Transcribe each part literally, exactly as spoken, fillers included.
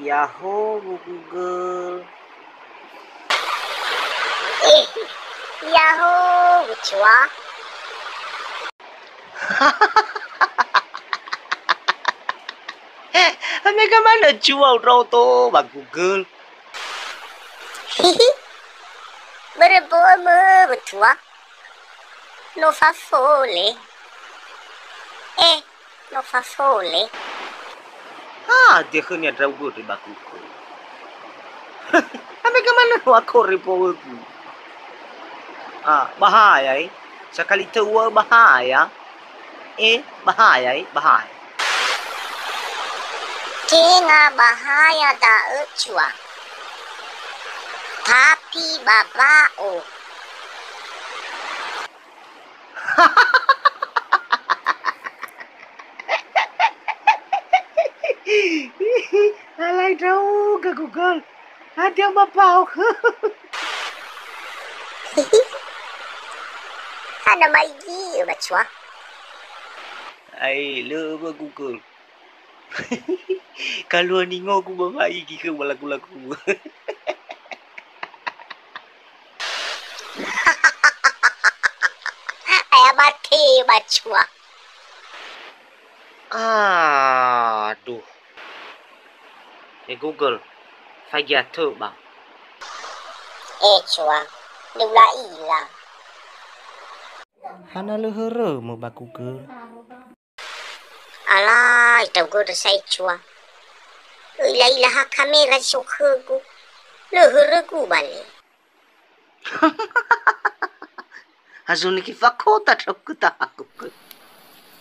Yaho, Google. Eh, yaho, Cua. Hana gamanö Cua ndraodo ba Google. Börö bö'ö mö, Cua. No fafole. Eh, no fafole. Ha, dehönia ndra'ugö ba kuku. Hana gamanö no akore bö'ögu. Ah, bahaya, eh. Sakali tö uŵa'ö bahaya. Eh, bahaya, eh, bahaya. Tenga bahaya da'ö, Cua. Tapi ba ba'o. Alai ndra'ugö, Google. Hadia mabao? Hana maigi ba Cua. Ai, lö ba Google. Kalua ningogu ba maigi khöu ba lagu-lagu. Aya mate ba Cua. Aduh. Eh Google, faigi atö ba. Eh Cua, lö ula'ila. Hana lö hörömö ba Google. Alai, ndra'ugö ndra sa'ae Cua. Ö'ila-ila ha kamera si so khögu. Lö hörögu bale. Ha so niki fakota ndra'ugö tahaku.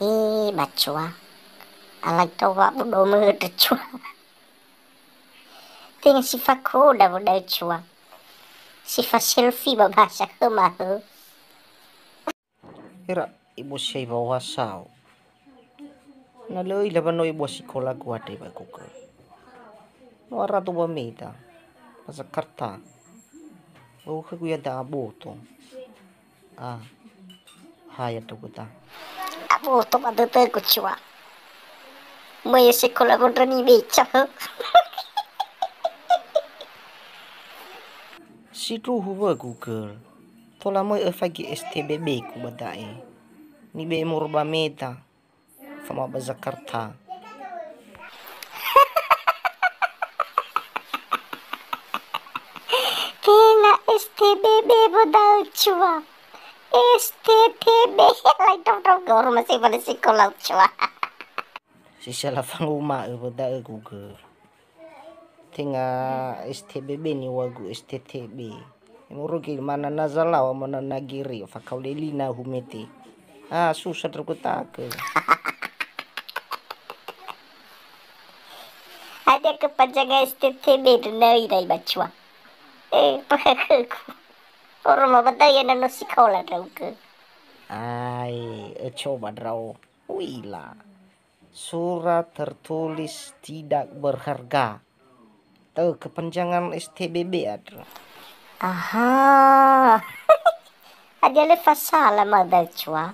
Eh, ba Cua. Alai tau wa'abu domö ndra Cua. Tenga si fakoda wö da'ö Cua. Si fa selfie ba bahasa khöma hö. Era, ibusiai wawasao. Na lö ö'ila wa no ebua sikolagu andre ba Google. No arado ba Meda, ba Jakarta. Ba khögu iada'a aboto. Ah, ha ya ndra'ugö ta. Aboto ba dödögu Cua. Möi sikola gondrani beca, hö. Sindruhu wö Google. Tola möi öfaigi S T B B-ku ba da'e. Nibe'e moroi ba Meda. Fama ba Jakarta. Tenga S T B B wö da'ö Cua. S T T B, lai ndrondro guru masih pada sekolah Cua. Si sala fanguma'ö wö da'ö Google. Tenga S T B B niŵa'ögu S T T B. Moroi gö manana zalaŵa, manana gere, fakao lelina humete. Ah, susah ndra'ugö takö. Hadia kepanjangan S T T B nöi rai ba Cua. Eh, pahöhögu. Oroma ba da'ö ya na no sikola ndra'ugö. Ai, öcoba ndra'o. U'ila. Surat tertulis tidak berharga. Tö kepanjangan S T B B andrö. Aha. Hadia lö fasala ma da'ö Cua?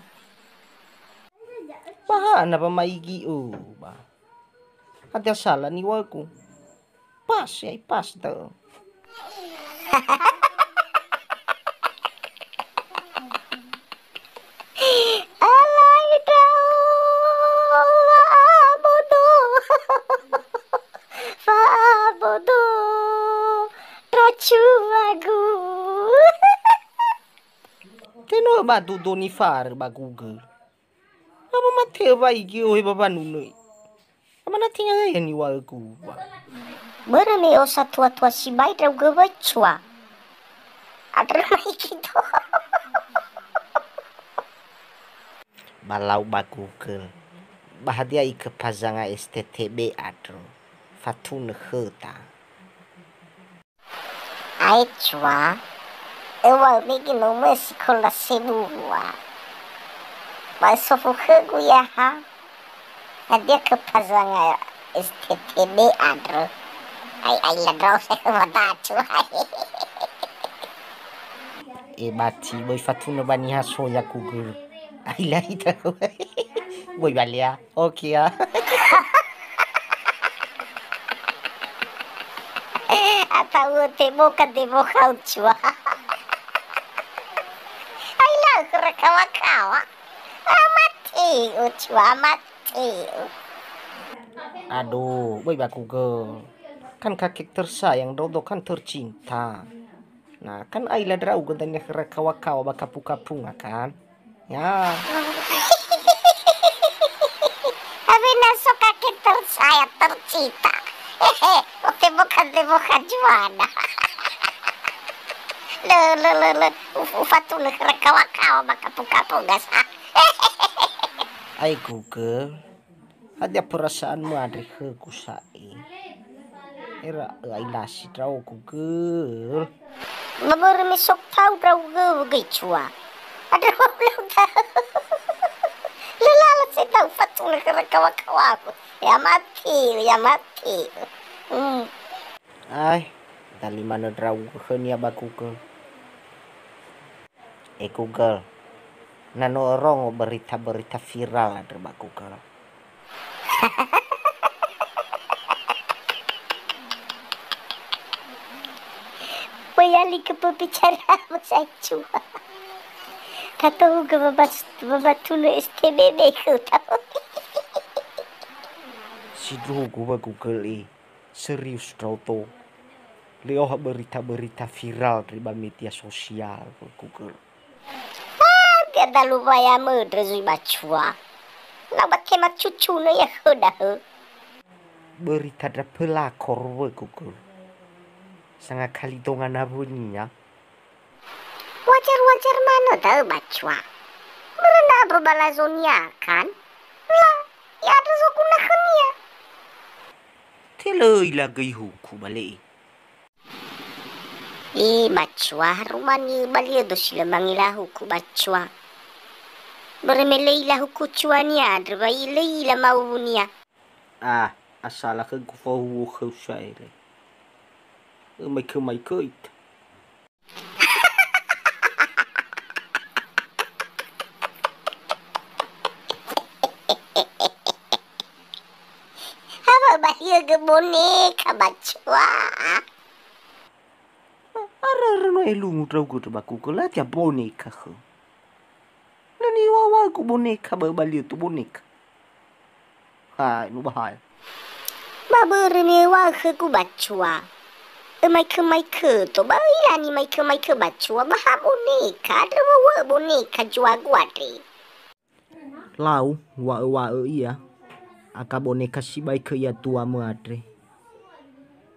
Ba hana wa maigi ö ba. Hadia sala niŵa'ögu? Pas, ya, pas da'ö. Alai ndra'o wa'abodo, wa'abodo ndra Cuagu. Tenö ba dudo nifarö ba Google. Ama mate wa igi ohe ba wanunö. Ama na tenga ya niŵa'ögu wa. Börö me osa tua-tua sibai ndra'ugö wö Cua. Andrö maigi do. Ba lau ba Google. Ba hadia ikepazanga S T T B andrö. Fatunö khöda. Ae Cua, öŵa'ö mege no möi sikola sebua. Ba ösofu khögu ya ha. Hadia kepazanga S T T B andrö? Ai, ai, la ndrao se ba da'ö Cua. E bati, böi fatunö ba niha soya Google. Ai, la ita. Böi balea. Oke ya. Ata'u teboka deboka ucua. Ai lau khöra kawa-kawa. Amate ucua, amate. Aduh, böi ba Google. Kan kaki tersayang, dodo kan tercinta. Nah, kan aila ndra'ugö dania khöra kawa-kawa ba kapu-kapunga kan? Ya. Awena so kaki tersayang tercinta. Ote boka de boka juana. Le, le, le, le. Uf-, ufatulö khöra kawa-kawa ba kapu-kapunga sa. Ai Google. Hadia perasaanmu andre khögu sa'e? Era ö'ailasi ndra'ogu gö. Ba börö me so tau ndra'ugö göi cua. Andrö wa ulau da'ö. Lö lala sedau fatulö khöra kawa-kawagu. Ya mate, ya mate. Hmm. Ai, dali manö ndra'ugö khönia ba Google. E Google, na no örongo berita-berita viral andrö ba Google. Böi alikö pöbicaramu sae cua. Tatohugö wabas-, wabatulö S T B B khöu tau. Sindruhugu ba Google e. Serius ndra'odo. Lö öha berita-berita viral ndre ba media sosial, Google. Hadia dalu waya möndrö zui ba cua. Lau ba tema cucunö ya khöda hö. Berita ndra pelakor wö, Google. Sangakali donga nawönia. Wajar-wajar manö da'ö ba cua. Börö na ba balazonia kan? La, ya andrö zoguna khönia. Te lö ila göi huku ba le'e. E ba cua, harumani baliödo si lö mangila huku ba cua. Börö me lö ila huku cuania andrö wa i lö ila mawunia. Ah, asala khögu fahuhuo khöu sa'ae le. Ömaikö-maikö ita. Haba baliögö boneka ba cua. Arörö no elungu ndra'ugö ndra ba Google, hadia boneka khöu. Lö niŵa'ögu boneka ba öbaliödo boneka. Ha, no ba ha. Ba börö me öŵa'ö khögu ba cua. Ömaikö-maikö to, ba öila nimaikö-maikö ba cua, ba ha boneka, andrö wa uŵa'ö boneka zuagu andre. Lau, uŵa'ö-uŵa'ö ia, akha boneka sibai khö ia tuamö andre.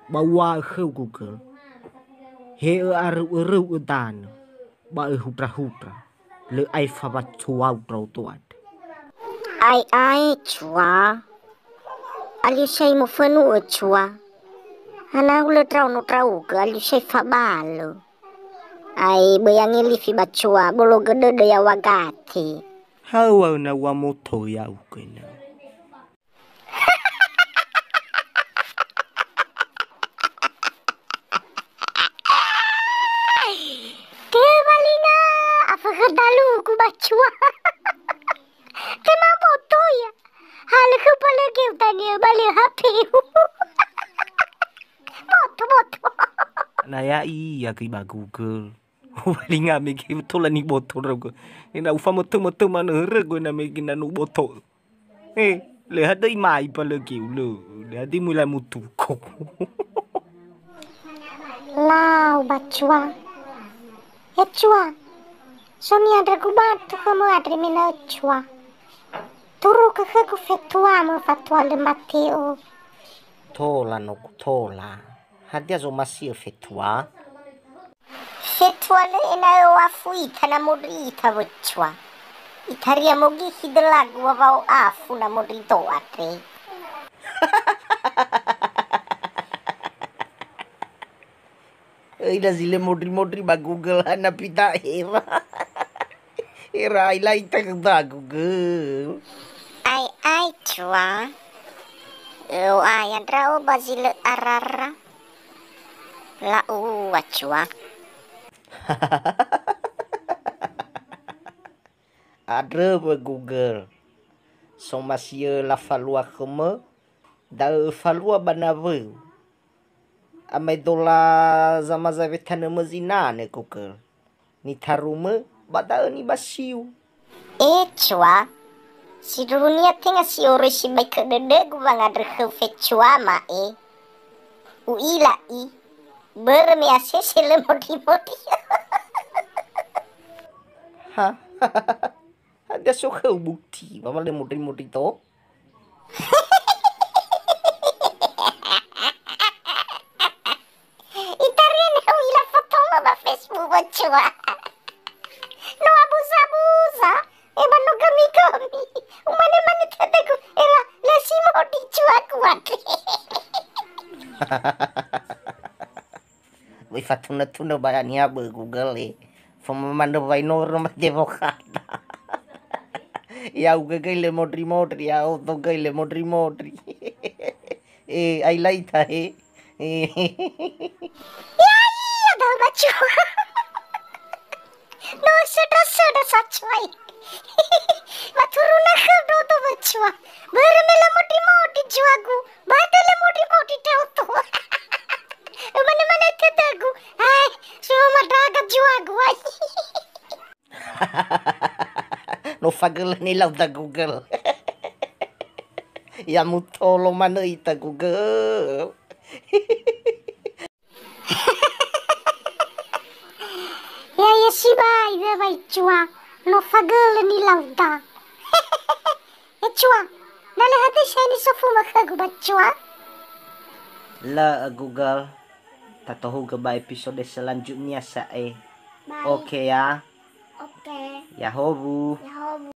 Ba uŵa'ö khöu Google, he ö'aröu'ö-röu'ö danö, ba öhundra-hundra, lö aefa wa tuau ndra'odo andre. Ae'ae cua, alio sai mofönu'ö cua, hana hulö ndraono ndra'ugö, alio sai fabalö. Ai, böi angelifi ba cua, bologö dödö yaŵa gate. Haŵa'ö na uŵamoto ya'ugö ena'ö. Tebalinga, afökhö dalugu ba cua. Tema boto ya. Halö khö palögeu dania ba lö H P-u. Boto, boto. Na ya'i ya göi ba Google. Ubalinga mege tola niboto ndra'ugö. Ena'ö ufamötö-mötö manö hörögu ena'ö mege na no uboto'ö. Eh, lö hadöi mai ba lö geu lö. Lö hadöi mula mutuko. Lau ba cua. E cua. So niha ndra'ugö batu khömö andre me na'ö cua. Turukö khögu fetuamö fatua lö mate'ö. Tola nogu tola. Hadia zomasi'ö fetua? Fetua lö ena'ö oafu ita na mondri ita wö cua. Itaria mogikhi dölagu wa wa'o'afu na mondri do andre. Öila zi lö mondri-mondri ba Google hana pita era. Era aila ita khöda Google. Ai ai cua. Ö'aya ndra'o ba zi lö arara. La'ua cua. Andrö wö Google. Somasi'ö lafalua khömö, da'ö öfalua ba nawöu. amaedola zamaza wetanömö zinane, Google. Nitarumö ba da'ö nibasiu. E Cua, sindruhunia tenga si'oroi sibai khö dödögu wangandrö khöu fecua ma'e. U'ila i, börö me asese lö modri-modri. Ha? Hadia so khöu bukti, wa lö modri-modri to? Itaria niha u'ila fotomu ba Facebook, Cua. No abuza-buza, e ba no gami-gami. Umane-mane tödögu, era, lö si modri Cuagu andre. Wöi fatuna-tuna ba niha bö Google e. Fomamandrö wainoro ma dewokhata. Ya'ugö göi lö modri-modri, ya'odo göi lö modri-modri. E, ai laita he. Ya'ia da'ö ba Cua. No söndra-söndra sa Cua e. Ba turunö khöu ndodo ba Cua. Börö me lö modri-modri Cuagu. Ba da'ö lö modri-modri ndra'odo. Umane-mane tödögu. Ai, so mandraga Cuagu, ai. No fagölö nilau da Google. Ya mutolo manö ita Google. Ya'ia sibai wöwai Cua, no fagölö nilauda. E Cua, na lö hadia sa'ae nisofumö khögu ba Cua? Lö, Google. Tatohugö ba episode selanjutnya sa'ae. Baik. Oke ya. Oke. Ya'ahowu. Ya'ahowu.